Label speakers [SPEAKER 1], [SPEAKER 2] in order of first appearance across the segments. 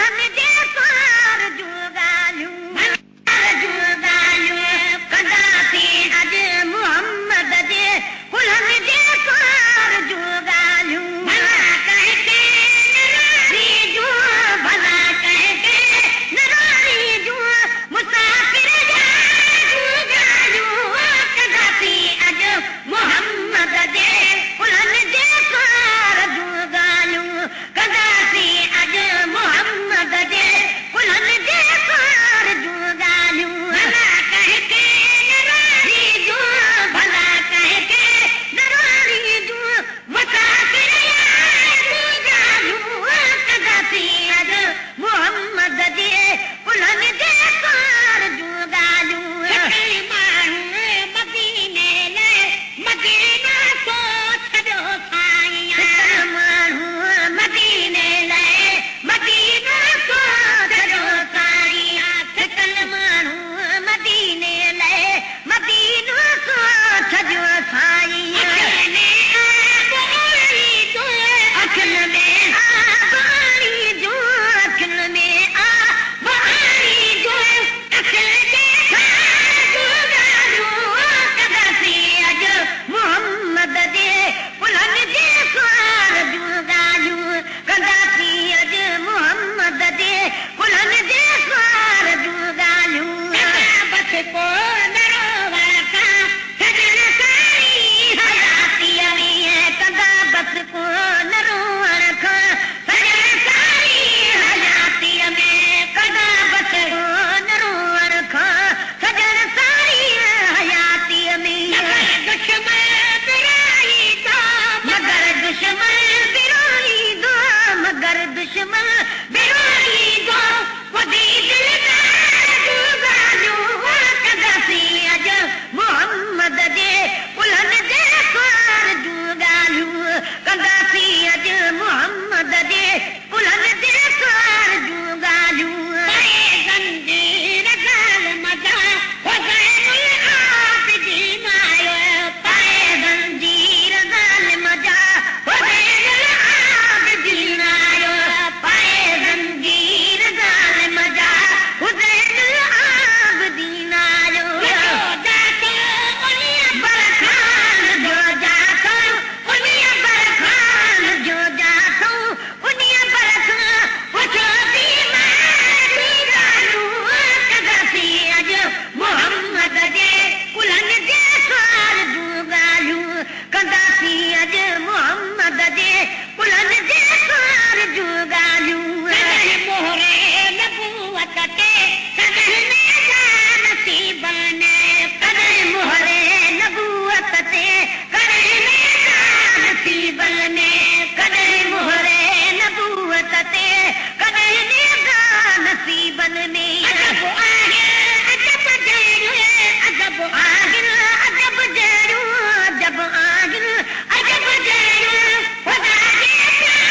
[SPEAKER 1] ڪلهن جي سوار جون ڳالهيون جون ڳالهيون ڪنداسين اڄ محمد جي ڪلهن جي سوار جون ڳالهيون. ڀلا ڪنهن کي نه روئاريجون، ڀلا ڪنهن کي نه روئاريجون، مسافر يار جون ڳالهيون ڪنداسين اڄ محمد جي ڪلهن جي سوار جون ڳالهيون ڪنداسين اڄ محمد جي ڪلهن جي سوار جون ڳالهيون. ڀلا ڪنهن کي نه روئاريجون، ڀلا ڪنهن کي نه روئاريجون، مسافر يار جون ڳالهيون ڪنداسين اڄ محمد جي ڪلهن جي سوار جون ڳالهيون. ڇٽل ماڻهو مديني لئه مدينو سو ڇڏيو سائين. ڇٽل ماڻهو مديني لئه مدينو سو ڇڏيو سائين. ڇٽل ماڻهو مديني لئه مدينو سو ڇڏيو سائين. اکين ۾ آب آڻيندو، اکين ۾ آب آڻيندو، اکين ۾ آب آڻيندو، اکين جي ٺار جون ڳالهيون ڪنداسين اڄ محمد جي ڪلهن جي سوار جون ڳالهيون ڪنداسين اڄ محمد جي ڪلهن جي سوار جون ڳالهيون. ڪندا بس ڪو نه روئڻ کان سڄڻ ساري حياتيء ۾. ڪندا بس ڪو نه روئڻ کان سڄڻ ساري حياتيء ۾. ڪندا بس ڪو نه روئڻ کان سڄڻ ساري حياتيء ۾. مگر دشمن برائيندو، مگر دشمن برائيندو، مگر دشمن برائيندو، ٻڌي دلدار جون ڳالهيون ڪنداسين اڄ محمد جي ڪلهن جي سوار جون ڳالهيون ڪنداسين اڄ محمد جي ڪلهن جي سوار جون ڳالهيون. پائي زنجير ظالم جا حسين العابدين آيو. پائي زنجير ظالم جا حسين العابدين آيو. پائي زنجير ظالم جا حسين العابدين آيو. جو جاتو انهيء برخان، جو جاتو انهيء برخان، جو جاتو انهيء برخان، پڇو بيمار جون ڳالهيون ڪنداسين اڄ محمد جي ڪلهن جي سوار جون ڳالهيون ڪنداسين اڄ محمد جي ڪلهن جي سوار جون ڳالهيون. ڪڏهن مهر نبوت تي ڪڏهن نيزا نصيبن ۾. ڪڏهن مهر نبوت تي ڪڏهن نيزا نصيبن ۾. ڪڏهن مهر نبوت تي ڪڏهن نيزا نصيبن ۾. عجب آهي عجب جهڙيون، عجب آهن عجب جهڙيون، عجب آهن عجب جهڙيون، خدا جي پيار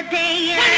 [SPEAKER 1] ٿئي.